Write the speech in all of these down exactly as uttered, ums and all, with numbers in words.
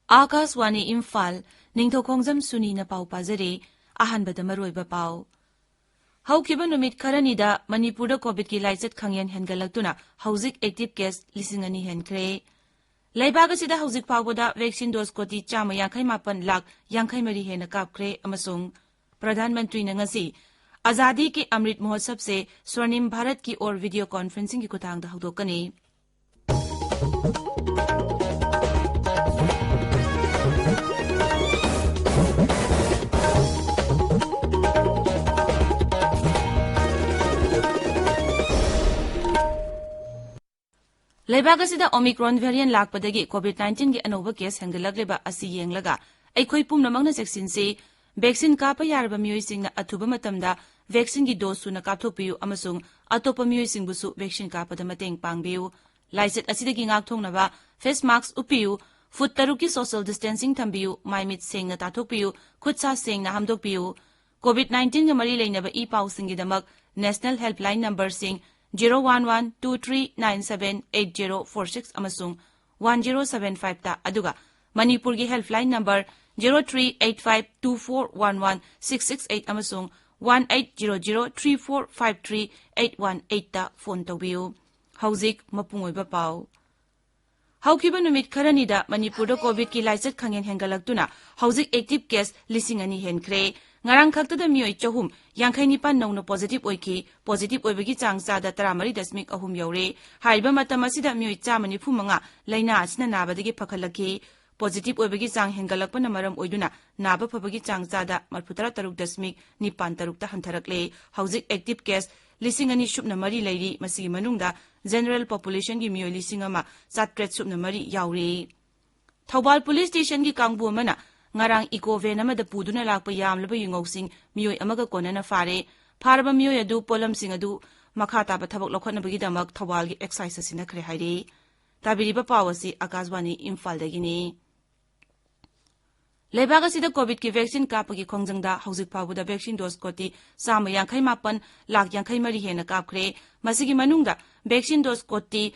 ꯑꯥꯀꯥꯁꯋꯥꯅꯤ ꯏꯝꯐꯥꯜ, ꯅꯤꯡꯊꯧꯈꯣꯡꯖꯝ ꯁꯨꯅꯤꯅ ꯄꯥꯎ ꯄꯥꯖꯔꯤ꯫ ꯑꯍꯥꯟꯕꯗ ꯃꯔꯨꯑꯣꯏꯕ ꯄꯥꯎ꯫ ꯍꯧꯈꯤꯕ ꯅꯨꯃꯤꯠ ꯈꯔꯅꯤꯗ ꯃꯅꯤꯄꯨꯔꯗ ꯀꯣꯚꯤꯗꯀꯤ ꯂꯥꯏꯆꯠ ꯈꯪꯍꯦꯟ ꯍꯦꯟꯒꯠꯂꯛꯇꯨꯅ ꯍꯧꯖꯤꯛ ꯑꯦꯛꯇꯤꯚ ꯀꯦꯁ ꯂꯤꯁꯤꯡ ꯑꯅꯤ ꯍꯦꯟꯈ꯭ꯔꯦ꯫ ꯂꯩꯕꯥꯛ ꯑꯁꯤꯗ ꯍꯧꯖꯤꯛ ꯐꯥꯎꯕꯗ ꯚꯦꯛꯁꯤꯟ ꯗꯣꯁ ꯀꯣꯇꯤ ꯆꯥꯝꯃ ꯌꯥꯡꯈꯩ ꯃꯥꯄꯟ ꯂꯥꯈ ꯌꯥꯡꯈꯩ ꯃꯔꯤ ꯍꯦꯟꯅ ꯀꯥꯞꯈ꯭ꯔꯦ ꯑꯃꯁꯨꯡ ꯄ꯭ꯔꯙꯥꯟ ꯃꯟꯇ꯭ꯔꯤꯅ ꯉꯁꯤ ꯑꯖꯥꯗꯤ ꯀꯤ ꯑꯃ꯭ꯔꯤꯠ ꯃꯍꯣꯠꯁꯕꯁꯦ ꯁ꯭ꯋꯔꯅꯤꯝ ꯚꯥꯔꯠ ꯀꯤ ꯑꯣꯔ ꯚꯤꯗꯤꯑꯣ ꯀꯣꯟꯐꯔꯦꯟꯁꯤꯡꯒꯤ ꯈꯨꯠꯊꯥꯡꯗ ꯍꯧꯗꯣꯛꯀꯅꯤ꯫ ꯂꯩꯕꯥꯛ ꯑꯁꯤꯗ ꯑꯣꯃꯤꯀ꯭ꯔꯣꯟ ꯚꯦꯔꯤꯌꯦꯟ ꯂꯥꯛꯄꯗꯒꯤ ꯀꯣꯚꯤꯗ ꯅꯥꯏꯟꯇꯤꯟꯒꯤ ꯑꯅꯧꯕ ꯀꯦꯁ ꯍꯦꯟꯒꯠꯂꯛꯂꯤꯕ ꯑꯁꯤ ꯌꯦꯡꯂꯒ ꯑꯩꯈꯣꯏ ꯄꯨꯝꯅꯃꯛꯅ ꯆꯦꯛꯁꯤꯟꯁꯤ꯫ ꯚꯦꯛꯁꯤꯟ ꯀꯥꯞꯄ ꯌꯥꯔꯕ ꯃꯤꯑꯣꯏꯁꯤꯡꯅ ꯑꯊꯨꯕ ꯃꯇꯝꯗ ꯚꯦꯛꯁꯤꯟꯒꯤ ꯗꯣꯁ ꯁꯨꯅ ꯀꯥꯞꯊꯣꯛꯄꯤꯌꯨ ꯑꯃꯁꯨꯡ ꯑꯇꯣꯞꯄ ꯃꯤꯑꯣꯏꯁꯤꯡꯕꯨꯁꯨ ꯚꯦꯛꯁꯤꯟ ꯀꯥꯞꯄꯗ ꯃꯇꯦꯡ ꯄꯥꯡꯕꯤꯌꯨ꯫ ꯂꯥꯏꯆꯠ ꯑꯁꯤꯗꯒꯤ ꯉꯥꯛꯊꯣꯛꯅꯕ ꯐꯦꯁ ꯃꯥꯁꯛ ꯎꯞꯄꯤꯌꯨ, ꯐꯨꯠ ꯇꯔꯨꯛꯀꯤ ꯁꯣꯁꯤꯌꯦꯜ ꯗꯤꯁꯇꯦꯟꯁꯤꯡ ꯊꯝꯕꯤꯌꯨ, ꯃꯥꯏ ꯃꯤꯠ ꯁꯦꯡꯅ ꯇꯥꯊꯣꯛꯄꯤꯌꯨ, ꯈꯨꯠ ꯁꯥ ꯁꯦꯡꯅ ꯍꯥꯝꯗꯣꯛꯄꯤꯌꯨ꯫ ꯀꯣꯚꯤꯗ ꯅꯥꯏꯟꯇꯤꯟꯒ ꯃꯔꯤ ꯂꯩꯅꯕ ꯏ ꯄꯥꯎꯁꯤꯡꯒꯤꯗꯃꯛ ꯅꯦꯁꯅꯦꯜ ꯍꯦꯜꯞꯂꯥꯏꯟ ꯅꯝꯕꯔꯁꯤꯡ zero one one two three nine seven eight zero four six ꯑꯃꯁꯨꯡ ꯋꯥꯟ ꯖꯤꯔꯣ ꯁꯚꯦꯟ ꯐꯥꯏꯚꯇ, ꯑꯗꯨꯒ ꯃꯅꯤꯄꯨꯔꯒꯤ helpline number zero three eight five two four one one six six eight ꯑꯃꯁꯨꯡ one eight zero zero three four five three eight one ꯑꯩꯠꯇ phone ꯇꯧꯕꯤꯌꯨ꯫ ꯍꯧꯖꯤꯛ ꯃꯄꯨꯡ ꯑꯣꯏꯕ ꯄꯥꯎ꯫ ꯍꯧꯈꯤꯕ ꯅꯨꯃꯤꯠ ꯈꯔꯅꯤꯗ ꯃꯅꯤꯄꯨꯔꯗ ꯀꯣꯚꯤꯗꯀꯤ ꯂꯥꯏꯆꯠ ꯈꯪꯍꯦꯟ ꯍꯦꯟꯒꯠꯂꯛꯇꯨꯅ ꯍꯧꯖꯤꯛ ꯑꯦꯛꯇꯤꯚ ꯀꯦꯁ ꯂꯤꯁꯤꯡ ꯑꯅꯤ ꯍꯦꯟꯈ꯭ꯔꯦ꯫ ꯉꯔꯥꯡ ꯈꯛꯇꯗ ꯃꯤꯑꯣꯏ ꯆꯍꯨꯝ ꯌꯥꯡꯈꯩ ꯅꯤꯄꯥꯟ ꯅꯧꯅ ꯄꯣꯖꯤꯇꯤꯚ ꯑꯣꯏꯈꯤ꯫ ꯄꯣꯖꯤꯇꯤꯚ ꯑꯣꯏꯕꯒꯤ ꯆꯥꯡ ꯆꯥꯗ ꯇꯔꯥꯃꯔꯤ ꯗꯁꯃꯤꯛ ꯑꯍꯨꯝ ꯌꯧꯔꯦ꯫ ꯍꯥꯏꯔꯤꯕ ꯃꯇꯝ ꯑꯁꯤꯗ ꯃꯤꯑꯣꯏ ꯆꯥꯝꯃ ꯅꯤꯐꯨ ꯃꯉꯥ ꯂꯥꯏꯅꯥ ꯑꯁꯤꯅ ꯅꯥꯕꯗꯒꯤ ꯐꯒꯠꯂꯛꯈꯤ꯫ ꯄꯣꯖꯤꯇꯤꯚ ꯑꯣꯏꯕꯒꯤ ꯆꯥꯡ ꯍꯦꯟꯒꯠꯂꯛꯄꯅ ꯃꯔꯝ ꯑꯣꯏꯗꯨꯅ ꯅꯥꯕ ꯐꯕꯒꯤ ꯆꯥꯡ ꯆꯥꯗ ꯃꯔꯤꯐꯨ ꯇꯔꯥ ꯇꯔꯨꯛ ꯗꯁꯃꯤꯛ ꯅꯤꯄꯥꯟ ꯇꯔꯨꯛꯇ ꯍꯟꯊꯔꯛꯂꯦ꯫ ꯍꯧꯖꯤꯛ ꯑꯦꯛꯇꯤꯚ ꯀꯦꯁ ꯂꯤꯁꯤꯡ ꯑꯅꯤ ꯁꯨꯞꯅ ꯃꯔꯤ ꯂꯩꯔꯤ꯫ ꯃꯁꯤꯒꯤ ꯃꯅꯨꯡꯗ ꯖꯦꯅꯔꯦꯜ ꯄꯣꯄꯨꯂꯦꯁꯟꯒꯤ ꯃꯤꯑꯣꯏ ꯂꯤꯁꯤꯡ ꯑꯃ ꯆꯥꯇ꯭ꯔꯦꯠ ꯁꯨꯞꯅ ꯃꯔꯤ ꯌꯥꯎꯔꯤ꯫ ꯊꯧꯕꯥꯜ ꯄꯨꯂꯤꯁ ꯁ꯭ꯇꯦꯁꯟꯒꯤ ꯀꯥꯡꯕꯨ ꯑꯃꯅ ꯉꯔꯥꯡ ꯏꯀꯣ ꯚꯦꯟ ꯑꯃꯗ ꯄꯨꯗꯨꯅ ꯂꯥꯛꯄ ꯌꯥꯝꯂꯕ ꯌꯨꯉꯧꯁꯤꯡ ꯃꯤꯑꯣꯏ ꯑꯃꯒ ꯀꯣꯟꯅꯅ ꯐꯥꯔꯦ꯫ ꯐꯥꯔꯕ ꯃꯤꯑꯣꯏ ꯑꯗꯨ ꯄꯣꯠꯂꯝꯁꯤꯡ ꯑꯗꯨ ꯃꯈꯥ ꯇꯥꯕ ꯊꯕꯛ ꯂꯧꯈꯠꯅꯕꯒꯤꯗꯃꯛ ꯊꯧꯕꯥꯜꯒꯤ ꯑꯦꯛꯁꯥꯏꯖꯇ ꯁꯤꯟꯅꯈ꯭ꯔꯦ ꯍꯥꯏꯔꯤ꯫ ꯇꯥꯕꯤꯔꯤꯕ ꯄꯥꯎ ꯑꯁꯤ ꯑꯀꯥꯁꯕꯥꯅꯤ ꯏꯝꯐꯥꯜꯗꯒꯤꯅꯤ꯫ ꯂꯩꯕꯥꯛ ꯑꯁꯤꯗ ꯀꯣꯚꯤꯗꯀꯤ ꯚꯦꯛꯁꯤꯟ ꯀꯥꯞꯄꯒꯤ ꯈꯣꯡꯖꯪꯗ ꯍꯧꯖꯤꯛ ꯐꯥꯎꯕꯗ ꯚꯦꯛꯁꯤꯟ ꯗꯣꯁ ꯀꯣꯇꯤ ꯆꯥꯝꯃ ꯌꯥꯡꯈꯩ ꯃꯥꯄꯟ ꯂꯥꯈ ꯌꯥꯡꯈꯩ ꯃꯔꯤ ꯍꯦꯟꯅ ꯀꯥꯞꯈ꯭ꯔꯦ꯫ ꯃꯁꯤꯒꯤ ꯃꯅꯨꯡꯗ ꯚꯦꯛꯁꯤꯟ ꯗꯣꯁ ꯀꯣꯇꯤ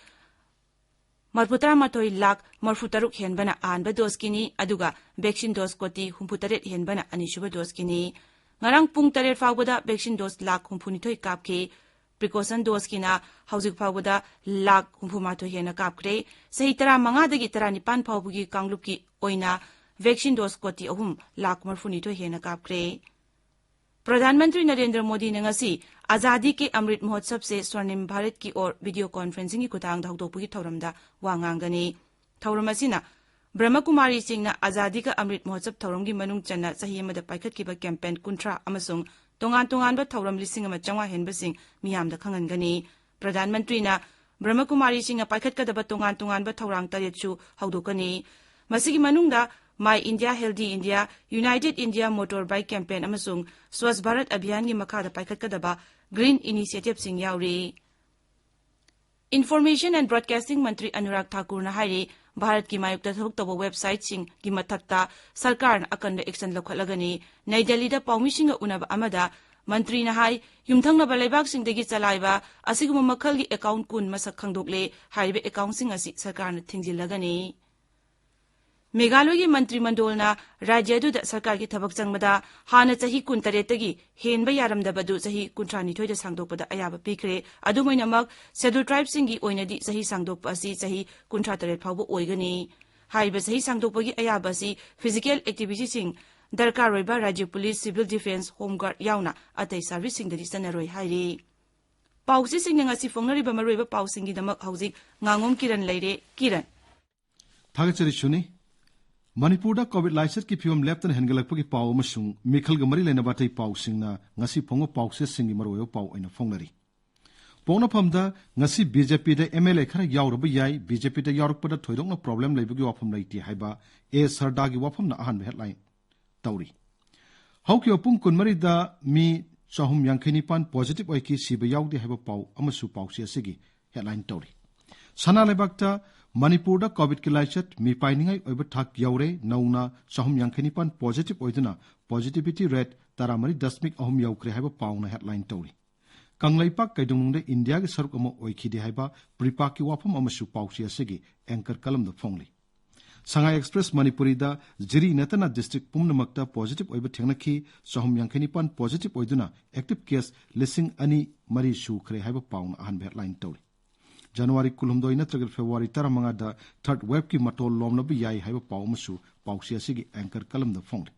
ꯃꯔꯐꯨ ꯇꯔꯥꯃꯥꯊꯣꯏ ꯂꯥꯈ ꯃꯔꯐꯨ ꯇꯔꯨꯛ ꯍꯦꯟꯕꯅ ꯑꯍꯥꯟꯕ ꯗꯣꯁꯀꯤꯅꯤ, ꯑꯗꯨꯒ ꯚꯦꯛꯁꯤꯟ ꯗꯣꯁ ꯀꯣꯇꯤ ꯍꯨꯝꯐꯨ ꯇꯔꯦꯠ ꯍꯦꯟꯕꯅ ꯑꯅꯤꯁꯨꯕ ꯗꯣꯁꯀꯤꯅꯤ꯫ ꯉꯔꯥꯡ ꯄꯨꯡ ꯇꯔꯦꯠ ꯐꯥꯎꯕꯗ ꯚꯦꯛꯁꯤꯟ ꯗꯣꯁ ꯂꯥꯈ ꯍꯨꯝꯐꯨ ꯅꯤꯊꯣꯏ ꯀꯥꯞꯈꯤ꯫ ꯄ꯭ꯔꯤꯀꯣꯁꯟ ꯗꯣꯁꯀꯤꯅ ꯍꯧꯖꯤꯛ ꯐꯥꯎꯕꯗ ꯂꯥꯈ ꯍꯨꯝꯐꯨ ꯃꯥꯊꯣꯏ ꯍꯦꯟꯅ ꯀꯥꯞꯈ꯭ꯔꯦ꯫ ꯆꯍꯤ ꯇꯔꯥ ꯃꯉꯥꯗꯒꯤ ꯇꯔꯥ ꯅꯤꯄꯥꯟ ꯐꯥꯎꯕꯒꯤ ꯀꯥꯡꯂꯨꯞꯀꯤ ꯑꯣꯏꯅ ꯚꯦꯛꯁꯤꯟ ꯗꯣꯁ ꯀꯣꯇꯤ ꯑꯍꯨꯝ ꯂꯥꯈ ꯃꯔꯐꯨ ꯅꯤꯊꯣꯏ ꯍꯦꯟꯅ ꯀꯥꯞꯈ꯭ꯔꯦ꯫ ꯄ꯭ꯔꯙꯥꯟ ꯃꯟꯇ꯭ꯔꯤ ꯅꯔꯦꯟꯗ꯭ꯔ ꯃꯣꯗꯤꯅ ꯉꯁꯤ ꯑꯖꯥꯗꯤ ꯀꯦ ꯑꯃ꯭ꯔꯤꯠ ꯃꯍꯣꯠꯁꯕꯁꯦ ꯁ꯭ꯋꯔꯅꯤꯝ ꯚꯥꯔꯠ ꯀꯤ ꯑꯣꯔ ꯚꯤꯗꯤꯑꯣ ꯀꯣꯟꯐꯔꯦꯟꯁꯤꯡꯒꯤ ꯈꯨꯠꯊꯥꯡꯗ ꯍꯧꯗꯣꯛꯄꯒꯤ ꯊꯧꯔꯝꯗ ꯋꯥ ꯉꯥꯡꯒꯅꯤ꯫ ꯊꯧꯔꯝ ꯑꯁꯤꯅ ꯕ꯭ꯔꯍꯃꯀꯨꯃꯥꯔꯤꯁꯤꯡꯅ ꯑꯖꯥꯗꯤ ꯀꯥ ꯑꯃ꯭ꯔꯤꯠ ꯃꯍꯣꯠꯁꯕ ꯊꯧꯔꯝꯒꯤ ꯃꯅꯨꯡ ꯆꯟꯅ ꯆꯍꯤ ꯑꯃꯗ ꯄꯥꯏꯈꯠꯈꯤꯕ ꯀꯦꯝꯄꯦꯟ ꯀꯨꯟꯊ꯭ꯔꯥ ꯑꯃꯁꯨꯡ ꯇꯣꯉꯥꯟ ꯇꯣꯉꯥꯟꯕ ꯊꯧꯔꯝ ꯂꯤꯁꯤꯡ ꯑꯃ ꯆꯥꯝꯃꯉꯥ ꯍꯦꯟꯕꯁꯤꯡ ꯃꯤꯌꯥꯝꯗ ꯈꯪꯍꯟꯒꯅꯤ꯫ ꯄ꯭ꯔꯙꯥꯟ ꯃꯟꯇ꯭ꯔꯤꯅ ꯕ꯭ꯔꯍꯃꯀꯨꯃꯥꯔꯤꯁꯤꯡꯅ ꯄꯥꯏꯈꯠꯀꯗꯕ ꯇꯣꯉꯥꯟ ꯇꯣꯉꯥꯟꯕ ꯊꯧꯔꯥꯡ ꯇꯔꯦꯠꯁꯨ ꯍꯧꯗꯣꯛꯀꯅꯤ꯫ ꯃꯁꯤꯒꯤ ꯃꯅꯨꯡꯗ My India, Healthy India, United India Motor Bike Campaign ꯑꯃꯁꯨꯡ ꯁ꯭ꯋꯥꯁ ꯚꯥꯔꯠ ꯑꯚꯤꯌꯥꯟꯒꯤ ꯃꯈꯥꯗ ꯄꯥꯏꯈꯠꯀꯗꯕ ꯒ꯭ꯔꯤꯟ ꯏꯅꯤꯁꯤꯌꯦꯇꯤꯚꯁꯤꯡ ꯌꯥꯎꯔꯤ꯫ Information and Broadcasting ꯃꯟꯇ꯭ꯔꯤ ꯑꯅꯨꯔꯥꯒ ꯊꯥꯀꯨꯔꯅ ꯍꯥꯏꯔꯤ, ꯚꯥꯔꯠꯀꯤ ꯃꯥꯌꯣꯛꯇ ꯊꯕꯛ ꯇꯧꯕ ꯋꯦꯕꯁꯥꯏꯠꯁꯤꯡꯒꯤ ꯃꯊꯛꯇ ꯁꯔꯀꯥꯔꯅ ꯑꯀꯟꯕ ꯑꯦꯛꯁꯟ ꯂꯧꯈꯠꯂꯒꯅꯤ꯫ ꯅꯩ ꯗꯦꯜꯂꯤꯗ ꯄꯥꯎꯃꯤꯁꯤꯡꯒ ꯎꯅꯕ ꯑꯃꯗ ꯃꯟꯇ꯭ꯔꯤꯅ ꯍꯥꯏ, ꯌꯨꯝꯊꯪꯅꯕ ꯂꯩꯕꯥꯛꯁꯤꯡꯗꯒꯤ ꯆꯂꯥꯏꯕ ꯑꯁꯤꯒꯨꯝꯕ ꯃꯈꯜꯒꯤ ꯑꯦꯀꯥꯎꯟꯠ ꯀꯨꯟ ꯃꯁꯛ ꯈꯪꯗꯣꯛꯂꯦ꯫ ꯍꯥꯏꯔꯤꯕ ꯑꯦꯀꯥꯎꯟꯠꯁꯤꯡ ꯑꯁꯤ ꯁꯔꯀꯥꯔꯅ ꯊꯤꯡꯖꯤꯜꯂꯒꯅꯤ꯫ ꯃꯦꯘꯥꯂꯣꯏꯒꯤ ꯃꯟꯇ꯭ꯔꯤ ꯃꯟꯗꯣꯜꯅ ꯔꯥꯖ꯭ꯌ ꯑꯗꯨꯗ ꯁꯔꯀꯥꯔꯒꯤ ꯊꯕꯛ ꯆꯪꯕꯗ ꯍꯥꯟꯅ ꯆꯍꯤ ꯀꯨꯟꯇꯔꯦꯠꯇꯒꯤ ꯍꯦꯟꯕ ꯌꯥꯔꯝꯗꯕ ꯑꯗꯨ ꯆꯍꯤ ꯀꯨꯟꯊ꯭ꯔꯥꯅꯤꯊꯣꯏꯗ ꯁꯥꯡꯗꯣꯛꯄꯗ ꯑꯌꯥꯕ ꯄꯤꯈ꯭ꯔꯦ꯫ ꯑꯗꯨꯝ ꯑꯣꯏꯅꯃꯛ, ꯁꯦꯗꯨꯜ ꯇ꯭ꯔꯥꯏꯕꯁꯤꯡꯒꯤ ꯑꯣꯏꯅꯗꯤ ꯆꯍꯤ ꯁꯥꯡꯗꯣꯛꯄ ꯑꯁꯤ ꯆꯍꯤ ꯀꯨꯟꯊ꯭ꯔꯥ ꯇꯔꯦꯠ ꯐꯥꯎꯕ ꯑꯣꯏꯒꯅꯤ꯫ ꯍꯥꯏꯔꯤꯕ ꯆꯍꯤ ꯁꯥꯡꯗꯣꯛꯄꯒꯤ ꯑꯌꯥꯕ ꯑꯁꯤ ꯐꯤꯖꯤꯀꯦꯜ ꯑꯦꯛꯇꯤꯚꯤꯇꯤꯁꯤꯡ, ꯗꯔꯀꯥꯔ ꯑꯣꯏꯕ ꯔꯥꯖ꯭ꯌ ꯄꯨꯂꯤꯁ, ꯁꯤꯚꯤꯜ ꯗꯤꯐꯦꯟꯁ, ꯍꯣꯝ ꯒꯥꯔꯗ ꯌꯥꯎꯅ ꯑꯇꯩ ꯁꯔꯚꯤꯁꯁꯤꯡꯗꯗꯤ ꯆꯠꯅꯔꯣꯏ ꯍꯥꯏꯔꯤ꯫ ꯄꯥꯎꯆꯦꯁꯤꯡꯅ ꯉꯁꯤ ꯐꯣꯡꯅꯔꯤꯕ ꯃꯔꯨꯑꯣꯏꯕ ꯄꯥꯎꯁꯤꯡꯒꯤꯗꯃꯛ ꯍꯧꯖꯤꯛ ꯉꯥꯉꯣꯝ ꯀꯤꯔꯟ ꯂꯩꯔꯦ꯫ ꯀꯤꯔꯟ꯫ ꯊꯥꯒꯠꯆꯔꯤ ꯁꯨꯅꯤ꯫ ꯃꯅꯤꯄꯨꯔꯗ ꯀꯣꯚꯤꯗ ꯂꯥꯏꯆꯠꯀꯤ ꯐꯤꯕꯝ ꯂꯦꯞꯇꯅ ꯍꯦꯟꯒꯠꯂꯛꯄꯒꯤ ꯄꯥꯎ ꯑꯃꯁꯨꯡ ꯃꯤꯈꯜꯒ ꯃꯔꯤ ꯂꯩꯅꯕ ꯑꯇꯩ ꯄꯥꯎꯁꯤꯡꯅ ꯉꯁꯤ ꯐꯣꯡꯕ ꯄꯥꯎꯆꯦꯁꯤꯡꯒꯤ ꯃꯔꯨꯑꯣꯏꯕ ꯄꯥꯎ ꯑꯣꯏꯅ ꯐꯣꯡꯅꯔꯤ꯫ ꯄꯣꯛꯅꯐꯝꯗ ꯉꯁꯤ ꯕꯤ ꯖꯦ ꯄꯤꯗ ꯑꯦꯝ ꯑꯦꯜ ꯑꯦ ꯈꯔ ꯌꯥꯎꯔꯕ ꯌꯥꯏ, ꯕꯤ ꯖꯦ ꯄꯤꯗ ꯌꯥꯎꯔꯛꯄꯗ ꯊꯣꯏꯗꯣꯛꯅ ꯄ꯭ꯔꯣꯕ꯭ꯂꯦꯝ ꯂꯩꯕꯒꯤ ꯋꯥꯐꯝ ꯂꯩꯇꯦ ꯍꯥꯏꯕ ꯑꯦ ꯁꯔꯗꯥꯒꯤ ꯋꯥꯐꯝꯅ ꯑꯍꯥꯟꯕ ꯍꯦꯗꯂꯥꯏꯟ ꯇꯧꯔꯤ꯫ ꯍꯧꯈꯤꯕ ꯄꯨꯡ ꯀꯨꯟꯃꯔꯤꯗ ꯃꯤ ꯆꯍꯨꯝ ꯌꯥꯡꯈꯩ ꯅꯤꯄꯥꯟ ꯄꯣꯖꯤꯇꯤꯚ ꯑꯣꯏꯈꯤ, ꯁꯤꯕ ꯌꯥꯎꯗꯦ ꯍꯥꯏꯕ ꯄꯥꯎ ꯑꯃꯁꯨ ꯄꯥꯎꯆꯦ ꯑꯁꯤꯒꯤ ꯍꯦꯗꯂꯥꯏꯟ ꯇꯧꯔꯤ꯫ ꯁꯅꯥ ꯂꯩꯕꯥꯛꯇ ꯃꯅꯤꯄꯨꯔꯗ ꯀꯣꯚꯤꯗꯀꯤ ꯂꯥꯏꯆꯠ ꯃꯤꯄꯥꯏꯅꯤꯡꯉꯥꯏ ꯑꯣꯏꯕ ꯊꯥꯛ ꯌꯧꯔꯦ, ꯅꯧꯅ ꯆꯍꯨꯝ ꯌꯥꯡꯈꯩ ꯅꯤꯄꯥꯟ ꯄꯣꯖꯤꯇꯤꯚ ꯑꯣꯏꯗꯨꯅ ꯄꯣꯖꯤꯇꯤꯚꯤꯇꯤ ꯔꯦꯠ ꯇꯔꯥꯃꯔꯤ ꯗꯁꯃꯤꯛ ꯑꯍꯨꯝ ꯌꯧꯈ꯭ꯔꯦ ꯍꯥꯏꯕ ꯄꯥꯎꯅ ꯍꯦꯗꯂꯥꯏꯟ ꯇꯧꯔꯤ꯫ ꯀꯪꯂꯩꯄꯥꯛ ꯀꯩꯗꯧꯅꯨꯡꯗ ꯏꯟꯗꯤꯌꯥꯒꯤ ꯁꯔꯨꯛ ꯑꯃ ꯑꯣꯏꯈꯤꯗꯦ ꯍꯥꯏꯕ ꯄ꯭ꯔꯤꯄꯥꯛꯀꯤ ꯋꯥꯐꯝ ꯑꯃꯁꯨ ꯄꯥꯎꯆꯦ ꯑꯁꯤꯒꯤ ꯑꯦꯡꯀꯔ ꯀꯂꯝꯗ ꯐꯣꯡꯂꯤ꯫ ꯁꯉꯥꯏ ꯑꯦꯛꯁꯄ꯭ꯔꯦꯁ ꯃꯅꯤꯄꯨꯔꯤꯗ ꯖꯤꯔꯤ ꯅꯠꯇꯅ ꯗꯤꯁꯇ꯭ꯔꯤꯛ ꯄꯨꯝꯅꯃꯛꯇ ꯄꯣꯖꯤꯇꯤꯚ ꯑꯣꯏꯕ ꯊꯦꯡꯅꯈꯤ, ꯆꯍꯨꯝ ꯌꯥꯡꯈꯩ ꯅꯤꯄꯥꯟ ꯄꯣꯖꯤꯇꯤꯚ ꯑꯣꯏꯗꯨꯅ ꯑꯦꯛꯇꯤꯚ ꯀꯦꯁ ꯂꯤꯁꯤꯡ ꯑꯅꯤ ꯃꯔꯤ ꯁꯨꯈ꯭ꯔꯦ ꯍꯥꯏꯕ ꯄꯥꯎꯅ ꯑꯍꯥꯟꯕ ꯍꯦꯗꯂꯥꯏꯟ ꯇꯧꯔꯤ꯫ ꯖꯅꯋꯥꯔꯤ ꯀꯨꯟꯍꯨꯝꯗꯣꯏ ꯅꯠꯇ꯭ꯔꯒ ꯐꯦꯕ꯭ꯔꯨꯋꯥꯔꯤ ꯇꯔꯥꯃꯉꯥꯗ ꯊꯔꯗ ꯋꯦꯕꯀꯤ ꯃꯇꯣꯜ ꯂꯣꯝꯂꯕ ꯌꯥꯏ ꯍꯥꯏꯕ ꯄꯥꯎ ꯑꯃꯁꯨ ꯄꯥꯎꯆꯦ ꯑꯁꯤꯒꯤ ꯑꯦꯡꯀꯔ ꯀꯂꯝꯗ ꯐꯣꯡꯂꯤ꯫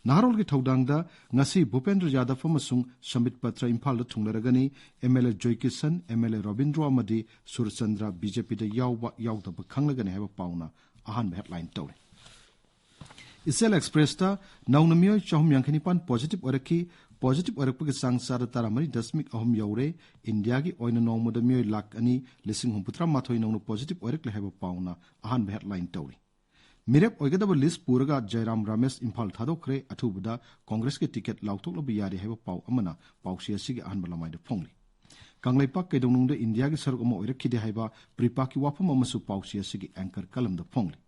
ꯅꯍꯥꯔꯣꯜꯒꯤ ꯊꯧꯗꯥꯡꯗ ꯉꯁꯤ ꯚꯨꯄꯦꯟꯗ꯭ꯔ ꯌꯥꯗꯕ ꯑꯃꯁꯨꯡ ꯁꯝꯕꯤꯠ ꯄꯇ꯭ꯔ ꯏꯝꯐꯥꯜꯗ ꯊꯨꯡꯂꯔꯒꯅꯤ꯫ M L A Joykishan, M L A Robindro ꯑꯃꯗꯤ ꯁꯨꯔꯆꯟꯗ꯭ꯔ ꯕꯤ ꯖꯦ ꯄꯤꯗ ꯌꯥꯎꯕ ꯌꯥꯎꯗꯕ ꯈꯪꯂꯒꯅꯤ ꯍꯥꯏꯕ ꯄꯥꯎꯅ ꯑꯍꯥꯟꯕ ꯍꯦꯗꯂꯥꯏꯟ ꯇꯧꯔꯤ꯫ ꯏꯆꯦꯜ ꯑꯦꯛꯁꯄ꯭ꯔꯦꯁꯇ ꯅꯧꯅ ꯃꯤꯑꯣꯏ ꯆꯍꯨꯝ ꯌꯥꯡꯈꯩ ꯅꯤꯄꯥꯟ ꯄꯣꯖꯤꯇꯤꯚ ꯑꯣꯏꯔꯛꯈꯤ꯫ ꯄꯣꯖꯤꯇꯤꯚ ꯑꯣꯏꯔꯛꯄꯒꯤ ꯆꯥꯡ ꯆꯥꯗ ꯇꯔꯥꯃꯔꯤ ꯗꯁꯃꯤꯛ ꯑꯍꯨꯝ ꯌꯧꯔꯦ꯫ ꯏꯟꯗꯤꯌꯥꯒꯤ ꯑꯣꯏꯅ ꯅꯣꯡꯃꯗ ꯃꯤꯑꯣꯏ ꯂꯥꯈ ꯑꯅꯤ ꯂꯤꯁꯤꯡ ꯍꯨꯝꯐꯨꯇꯔꯥ ꯃꯥꯊꯣꯏ ꯅꯧꯅ ꯄꯣꯖꯤꯇꯤꯚ ꯑꯣꯏꯔꯛꯂꯦ ꯍꯥꯏꯕ ꯄꯥꯎꯅ ꯑꯍꯥꯟꯕ ꯍꯦꯗꯂꯥꯏꯟ ꯇꯧꯔꯤ꯫ ꯃꯤꯔꯦꯞ ꯑꯣꯏꯒꯗꯕ ꯂꯤꯁ ꯄꯨꯔꯒ ꯖꯌꯔꯥꯝ ꯔꯥꯃꯦꯁ ꯏꯝꯐꯥꯜ ꯊꯥꯗꯣꯛꯈ꯭ꯔꯦ꯫ ꯑꯊꯨꯕꯗ ꯀꯣꯡꯒ꯭ꯔꯦꯁꯀꯤ ꯇꯤꯀꯦꯠ ꯂꯥꯎꯊꯣꯛꯂꯕ ꯌꯥꯔꯦ ꯍꯥꯏꯕ ꯄꯥꯎ ꯑꯃꯅ ꯄꯥꯎꯆꯦ ꯑꯁꯤꯒꯤ ꯑꯍꯥꯟꯕ ꯂꯃꯥꯏꯗ ꯐꯣꯡꯂꯤ꯫ ꯀꯪꯂꯩꯄꯥꯛ ꯀꯩꯗꯧꯅꯨꯡꯗ ꯏꯟꯗꯤꯌꯥꯒꯤ ꯁꯔꯨꯛ ꯑꯃ ꯑꯣꯏꯔꯛꯈꯤꯗꯦ ꯍꯥꯏꯕ ꯄ꯭ꯔꯤꯄꯥꯛꯀꯤ ꯋꯥꯐꯝ ꯑꯃꯁꯨ ꯄꯥꯎꯆꯦ ꯑꯁꯤꯒꯤ ꯑꯦꯡꯀꯔ ꯀꯂꯝꯗ ꯐꯣꯡꯂꯤ꯫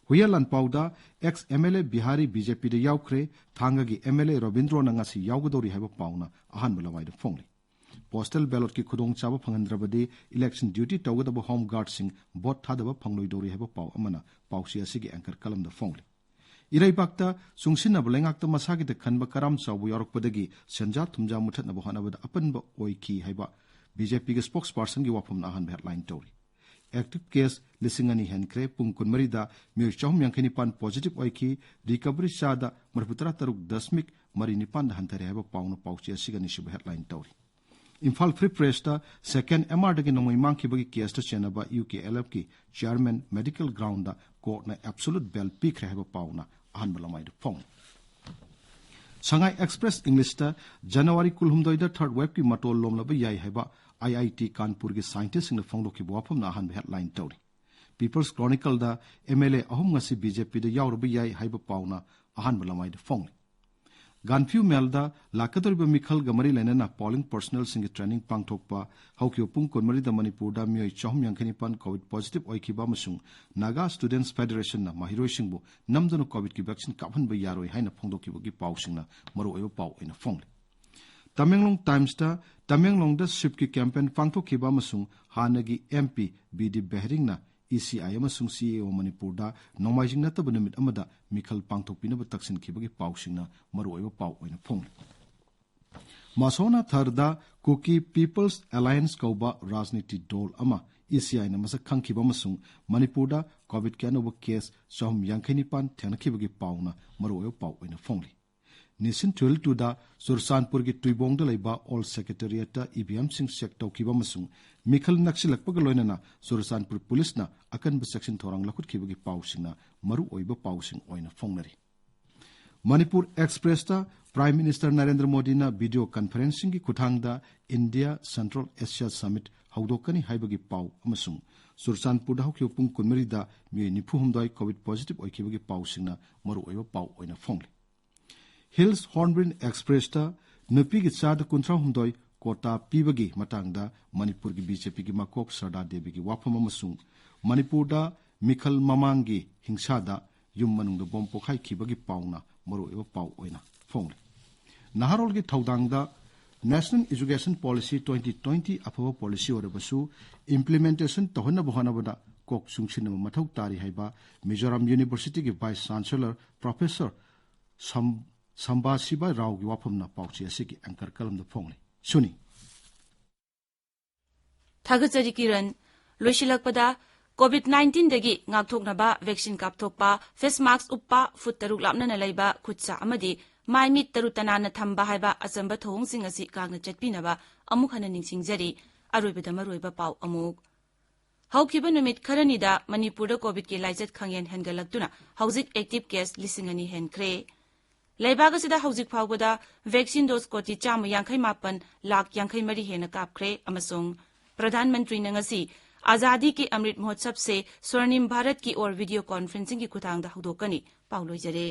ꯍꯨꯏꯌꯦꯟ ꯂꯥꯟꯄꯥꯎꯗ ex M L A Bihari B J ꯄꯤꯗ ꯌꯥꯎꯈ꯭ꯔꯦ꯫ ꯊꯥꯡꯒꯒꯤ ꯑꯦꯝ ꯑꯦꯜ ꯑꯦ ꯔꯣꯕꯤꯟꯗ꯭ꯔꯣꯅ ꯉꯁꯤ ꯌꯥꯎꯒꯗꯧꯔꯤ ꯍꯥꯏꯕ ꯄꯥꯎꯅ ꯑꯍꯥꯟꯕ ꯂꯃꯥꯏꯗ ꯐꯣꯡꯂꯤ꯫ ꯄꯣꯁꯇꯦꯜ ꯕꯦꯂꯣꯠꯀꯤ ꯈꯨꯗꯣꯡꯆꯥꯕ ꯐꯪꯍꯟꯗ꯭ꯔꯕꯗꯤ ꯏꯂꯦꯛꯁꯟ ꯗ꯭ꯌꯨꯇꯤ ꯇꯧꯒꯗꯕ ꯍꯣꯝ ꯒꯥꯔꯗꯁꯤꯡ ꯚꯣꯠ ꯊꯥꯗꯕ ꯐꯪꯂꯣꯏꯗꯧꯔꯤ ꯍꯥꯏꯕ ꯄꯥꯎ ꯑꯃꯅ ꯄꯥꯎꯆꯦ ꯑꯁꯤꯒꯤ ꯑꯦꯡꯀꯔ ꯀꯂꯝꯗ ꯐꯣꯡꯂꯤ꯫ ꯏꯔꯩꯕꯥꯛꯇ ꯆꯨꯡꯁꯤꯟꯅꯕ ꯂꯩꯉꯥꯛꯇ ꯃꯁꯥꯒꯤꯗ ꯈꯟꯕ ꯀꯔꯥꯝ ꯆꯥꯎꯕ ꯌꯥꯎꯔꯛꯄꯗꯒꯤ ꯁꯦꯟꯖꯥ ꯊꯨꯝꯖꯥ ꯃꯨꯊꯠꯅꯕ ꯍꯣꯠꯅꯕꯗ ꯑꯄꯟꯕ ꯑꯣꯏꯈꯤ ꯍꯥꯏꯕ ꯕꯤ ꯖꯦ ꯄꯤꯒꯤ ꯁ꯭ꯄꯣꯛꯁ ꯄꯥꯔꯁꯟꯒꯤ ꯋꯥꯐꯝꯅ ꯑꯍꯥꯟꯕ ꯍꯦꯗꯂꯥꯏꯟ ꯇꯧꯔꯤ꯫ ꯑꯦꯛꯇꯤꯚ ꯀꯦꯁ ꯂꯤꯁꯤꯡ ꯑꯅꯤ ꯍꯦꯟꯈ꯭ꯔꯦ꯫ ꯄꯨꯡ ꯀꯨꯟꯃꯔꯤꯗ ꯃꯤꯑꯣꯏ ꯆꯍꯨꯝ ꯌꯥꯡꯈꯩ ꯅꯤꯄꯥꯟ ꯄꯣꯖꯤꯇꯤꯚ ꯑꯣꯏꯈꯤ꯫ ꯔꯤꯀꯚꯔꯤ ꯆꯥꯗ ꯃꯔꯤꯐꯨꯇꯔꯥ ꯇꯔꯨꯛ ꯗꯁꯃꯤꯛ ꯃꯔꯤ ꯅꯤꯄꯥꯟꯗ ꯍꯟꯊꯔꯦ ꯍꯥꯏꯕ ꯄꯥꯎꯅ ꯄꯥꯎꯆꯦ ꯑꯁꯤꯒꯤ ꯑꯅꯤꯁꯨꯕ ꯍꯦꯗꯂꯥꯏꯟ ꯇꯧꯔꯤ꯫ ꯏꯝꯐꯥꯜ ꯐ꯭ꯔꯤ ꯄ꯭ꯔꯦꯁꯇ ꯁꯦꯀꯦꯟ ꯑꯦꯝ ꯑꯥꯔꯗꯒꯤ ꯅꯣꯡꯃꯩ ꯃꯥꯡꯈꯤꯕꯒꯤ ꯀꯦꯁꯇ ꯆꯦꯟꯅꯕ ꯌꯨ ꯀꯦ ꯑꯦꯜ ꯑꯦꯐꯀꯤ ꯆꯤꯌꯥꯔꯃꯦꯟ ꯃꯦꯗꯤꯀꯦꯜ ꯒ꯭ꯔꯥꯎꯟꯗ ꯀꯣꯔꯠꯅ ꯑꯦꯕꯁꯣꯂꯨꯠ ꯕꯦꯜ ꯄꯤꯈ꯭ꯔꯦ ꯍꯥꯏꯕ ꯄꯥꯎꯅ ꯑꯍꯥꯟꯕ ꯂꯃꯥꯏꯗ ꯐꯣꯡꯂꯤ꯫ ꯁꯉꯥꯏ ꯑꯦꯛꯁꯄ꯭ꯔꯦꯁ ꯏꯪꯂꯤꯁꯇ ꯖꯅꯋꯥꯔꯤ ꯀꯨꯟꯍꯨꯝꯗꯣꯏꯗ ꯊꯔꯗ ꯋꯦꯕꯀꯤ ꯃꯇꯣꯜ ꯂꯣꯝꯂꯕ ꯌꯥꯏ ꯍꯥꯏꯕ ꯑꯥꯏ ꯑꯥꯏ ꯇꯤ ꯀꯥꯟꯄꯨꯔꯒꯤ ꯁꯥꯏꯟꯇꯤꯁꯁꯤꯡꯅ ꯐꯣꯡꯗꯣꯛꯈꯤꯕ ꯋꯥꯐꯝꯅ ꯑꯍꯥꯟꯕ ꯍꯦꯗꯂꯥꯏꯟ ꯇꯧꯔꯤ꯫ ꯄꯤꯄꯜꯁ ꯀ꯭ꯔꯣꯅꯤꯀꯜꯗ ꯑꯦꯝ ꯑꯦꯜ ꯑꯦ ꯑꯍꯨꯝ ꯉꯁꯤ ꯕꯤ ꯖꯦ ꯄꯤꯗ ꯌꯥꯎꯔꯕ ꯌꯥꯏ ꯍꯥꯏꯕ ꯄꯥꯎꯅ ꯑꯍꯥꯟꯕ ꯂꯃꯥꯏꯗ ꯐꯣꯡꯂꯤ꯫ ꯒꯥꯟꯐꯤꯌꯨ ꯃꯦꯜꯗ ꯂꯥꯛꯀꯗꯧꯔꯤꯕ ꯃꯤꯈꯜꯒ ꯃꯔꯤ ꯂꯩꯅꯅ polling personnelꯁꯤꯡꯒꯤ training ꯄꯥꯡꯊꯣꯛꯄ꯫ ꯍꯧꯈꯤꯕ ꯄꯨꯡ ꯀꯨꯟꯃꯔꯤꯗ ꯃꯅꯤꯄꯨꯔꯗ ꯃꯤꯑꯣꯏ ꯆꯍꯨꯝ ꯌꯥꯡꯈꯩ ꯅꯤꯄꯥꯟ COVID positive ꯑꯣꯏꯈꯤꯕ ꯑꯃꯁꯨꯡ Naga Students Federationꯅ ꯃꯍꯩꯔꯣꯏꯁꯤꯡꯕꯨ ꯅꯝꯗꯨꯅ COVIDꯀꯤ vaccine ꯀꯥꯞꯍꯟꯕ ꯌꯥꯔꯣꯏ ꯍꯥꯏꯅ ꯐꯣꯡꯗꯣꯛꯈꯤꯕꯒꯤ ꯄꯥꯎꯁꯤꯡꯅ ꯃꯔꯨꯑꯣꯏꯕ ꯄꯥꯎ ꯑꯣꯏꯅ ꯐꯣꯡꯂꯤ꯫ ꯇꯃꯦꯡꯂꯣꯡ ꯇꯥꯏꯝꯁꯇ ꯇꯃꯦꯡꯂꯣꯡꯗ SWIPꯀꯤ campaign ꯄꯥꯡꯊꯣꯛꯈꯤꯕ ꯑꯃꯁꯨꯡ ꯍꯥꯟꯅꯒꯤ MP ꯕꯤ ꯗꯤ ꯕꯦꯍꯔꯤꯡꯅ ECI ꯑꯃꯁꯨꯡ CAO ꯃꯅꯤꯄꯨꯔꯗ ꯅꯣꯡꯃꯥꯏꯖꯤꯡ ꯅꯠꯇꯕ ꯅꯨꯃꯤꯠ ꯑꯃꯗ ꯃꯤꯈꯜ ꯄꯥꯡꯊꯣꯛꯄꯤꯅꯕ ꯇꯛꯁꯤꯟꯈꯤꯕꯒꯤ ꯄꯥꯎꯁꯤꯡꯅ ꯃꯔꯨꯑꯣꯏꯕ ꯄꯥꯎ ꯑꯣꯏꯅ ꯐꯣꯡꯂꯤ꯫ ꯃꯁꯣꯅꯥ ꯊꯔꯗ Kuki People's Alliance ꯀꯧꯕ ꯔꯥꯖꯅꯤꯇꯤ ꯗꯣꯜ ꯑꯃ ECIꯅ ꯃꯁꯛ ꯈꯪꯈꯤꯕ ꯑꯃꯁꯨꯡ ꯃꯅꯤꯄꯨꯔꯗ COVIDꯀꯤ ꯑꯅꯧꯕ case ꯆꯍꯨꯝ ꯌꯥꯡꯈꯩ ꯅꯤꯄꯥꯟ ꯊꯦꯡꯅꯈꯤꯕꯒꯤ ꯄꯥꯎꯅ ꯃꯔꯨꯑꯣꯏꯕ ꯄꯥꯎ ꯑꯣꯏꯅ ꯐꯣꯡꯂꯤ꯫ ꯅꯤꯁꯤꯟ ꯊ꯭ꯔꯤꯜ ꯇꯨꯗ ꯆꯨꯔꯆꯥꯟꯄꯨꯔꯒꯤ ꯇꯨꯏꯕꯣꯡꯗ ꯂꯩꯕ ꯑꯣꯜ ꯁꯦꯀ꯭ꯔꯦꯇꯦꯔꯤꯌꯦꯠꯇ EVMꯁꯤꯡ check ꯇꯧꯈꯤꯕ ꯑꯃꯁꯨꯡ ꯃꯤꯈꯜ ꯅꯛꯁꯤꯜꯂꯛꯄꯒ ꯂꯣꯏꯅꯅ ꯆꯨꯔꯆꯥꯟꯄꯨꯔ ꯄꯨꯂꯤꯁꯅ ꯑꯀꯟꯕ ꯆꯦꯛꯁꯤꯟ ꯊꯧꯔꯥꯡ ꯂꯧꯈꯠꯈꯤꯕꯒꯤ ꯄꯥꯎꯁꯤꯡꯅ ꯃꯔꯨꯑꯣꯏꯕ ꯄꯥꯎꯁꯤꯡ ꯑꯣꯏꯅ ꯐꯣꯡꯅꯔꯤ꯫ ꯃꯅꯤꯄꯨꯔ ꯑꯦꯛꯁꯄ꯭ꯔꯦꯁꯇ Prime Minister ꯅꯔꯦꯟꯗ꯭ꯔ ꯃꯣꯗꯤꯅ video conferencingꯒꯤ ꯈꯨꯠꯊꯥꯡꯗ India Central Asia Summit ꯍꯧꯗꯣꯛꯀꯅꯤ ꯍꯥꯏꯕꯒꯤ ꯄꯥꯎ ꯑꯃꯁꯨꯡ ꯆꯨꯔꯆꯥꯟꯄꯨꯔꯗ ꯍꯧꯈꯤꯕ ꯄꯨꯡ ꯀꯨꯟꯃꯔꯤꯗ ꯃꯤꯑꯣꯏ ꯅꯤꯐꯨ ꯍꯨꯝꯗꯣꯏ COVID positive ꯑꯣꯏꯈꯤꯕꯒꯤ ꯄꯥꯎꯁꯤꯡꯅ ꯃꯔꯨꯑꯣꯏꯕ ꯄꯥꯎ ꯑꯣꯏꯅ ꯐꯣꯡꯂꯤ꯫ Hills Hornbill Expressꯇ ꯅꯨꯄꯤꯒꯤ ꯆꯥꯗ ꯀꯨꯟꯊ꯭ꯔꯥ ꯍꯨꯝꯗꯣꯏ quota ꯄꯤꯕꯒꯤ ꯃꯇꯥꯡꯗ ꯃꯅꯤꯄꯨꯔꯒꯤ BJPꯒꯤ ꯃꯀꯣꯛ ꯁꯔꯗꯥ ꯗꯦꯕꯤꯒꯤ ꯋꯥꯐꯝ ꯑꯃꯁꯨꯡ ꯃꯅꯤꯄꯨꯔꯗ ꯃꯤꯈꯜ ꯃꯃꯥꯡꯒꯤ ꯍꯤꯡꯁꯥꯗ ꯌꯨꯝ ꯃꯅꯨꯡꯗ bomb ꯄꯣꯈꯥꯏꯈꯤꯕꯒꯤ ꯄꯥꯎꯅ ꯃꯔꯨꯑꯣꯏꯕ ꯄꯥꯎ ꯑꯣꯏꯅ ꯐꯣꯡꯂꯤ꯫ ꯅꯍꯥꯔꯣꯜꯒꯤ ꯊꯧꯗꯥꯡꯗ National Education Policy twenty twenty ꯑꯐꯕ policy ꯑꯣꯏꯔꯕꯁꯨ implementation ꯇꯧꯍꯟꯅꯕ ꯍꯣꯠꯅꯕꯗ ꯀꯣꯛ ꯆꯨꯡꯁꯤꯟꯅꯕ ꯃꯊꯧ ꯇꯥꯔꯤ ꯍꯥꯏꯕ ꯃꯤꯖꯣꯔꯥꯝ Universityꯒꯤ Vice Chancellor Professor ꯁꯝ-, ꯁꯝꯕꯥꯁꯤꯕ ꯔꯥꯎꯒꯤ ꯋꯥꯐꯝꯅ ꯄꯥꯎꯆꯦ ꯑꯁꯤꯒꯤ anchor columnꯗ ꯐꯣꯡꯂꯤ꯫ ꯁꯨꯅꯤ꯫ ꯊꯥꯒꯠꯆꯔꯤ ꯀꯤꯔꯟ꯫ ꯂꯣꯏꯁꯤꯜꯂꯛꯄꯗ, COVID nineteenꯗꯒꯤ ꯉꯥꯛꯊꯣꯛꯅꯕ vaccine ꯀꯥꯞꯊꯣꯛꯄ, face mask ꯎꯞꯄ, ꯐꯨꯠ ꯇꯔꯨꯛ ꯂꯥꯞꯅꯅ ꯂꯩꯕ, ꯈꯨꯠ ꯁꯥ ꯑꯃꯗꯤ ꯃꯥꯏ ꯃꯤꯠ ꯇꯔꯨ ꯇꯅꯥꯟꯅ ꯊꯝꯕ ꯍꯥꯏꯕ ꯑꯆꯝꯕ ꯊꯧꯑꯣꯡꯁꯤꯡ ꯑꯁꯤ ꯉꯥꯛꯅ ꯆꯠꯄꯤꯅꯕ ꯑꯃꯨꯛ ꯍꯟꯅ ꯅꯤꯡꯁꯤꯡꯖꯔꯤ꯫ ꯑꯔꯣꯏꯕꯗ ꯃꯔꯨꯑꯣꯏꯕ ꯄꯥꯎ ꯑꯃꯨꯛ꯫ ꯍꯧꯈꯤꯕ ꯅꯨꯃꯤꯠ ꯈꯔꯅꯤꯗ ꯃꯅꯤꯄꯨꯔꯗ COVIDꯀꯤ ꯂꯥꯏꯆꯠ ꯈꯪꯍꯦꯟ ꯍꯦꯟꯒꯠꯂꯛꯇꯨꯅ ꯍꯧꯖꯤꯛ active case ꯂꯤꯁꯤꯡ ꯑꯅꯤ ꯍꯦꯟꯈ꯭ꯔꯦ꯫ ꯂꯩꯕꯥꯛ ꯑꯁꯤꯗ ꯍꯧꯖꯤꯛ ꯐꯥꯎꯕꯗ vaccine dose ꯀꯣꯇꯤ ꯆꯥꯝꯃ ꯌꯥꯡꯈꯩ ꯃꯥꯄꯟ ꯂꯥꯈ ꯌꯥꯡꯈꯩ ꯃꯔꯤ ꯍꯦꯟꯅ ꯀꯥꯞꯈ꯭ꯔꯦ ꯑꯃꯁꯨꯡ ꯄ꯭ꯔꯙꯥꯟ ꯃꯟꯇ꯭ꯔꯤꯅ ꯉꯁꯤ ꯑꯖꯥꯗꯤ ꯀꯤ ꯑꯃ꯭ꯔꯤꯠ ꯃꯍꯣꯠꯁꯕꯁꯦ ꯁ꯭ꯋꯔꯅꯤꯝ ꯚꯥꯔꯠꯀꯤ ꯑꯣꯔ video conferencingꯒꯤ ꯈꯨꯠꯊꯥꯡꯗ ꯍꯧꯗꯣꯛꯀꯅꯤ꯫ ꯄꯥꯎ ꯂꯣꯏꯖꯔꯦ꯫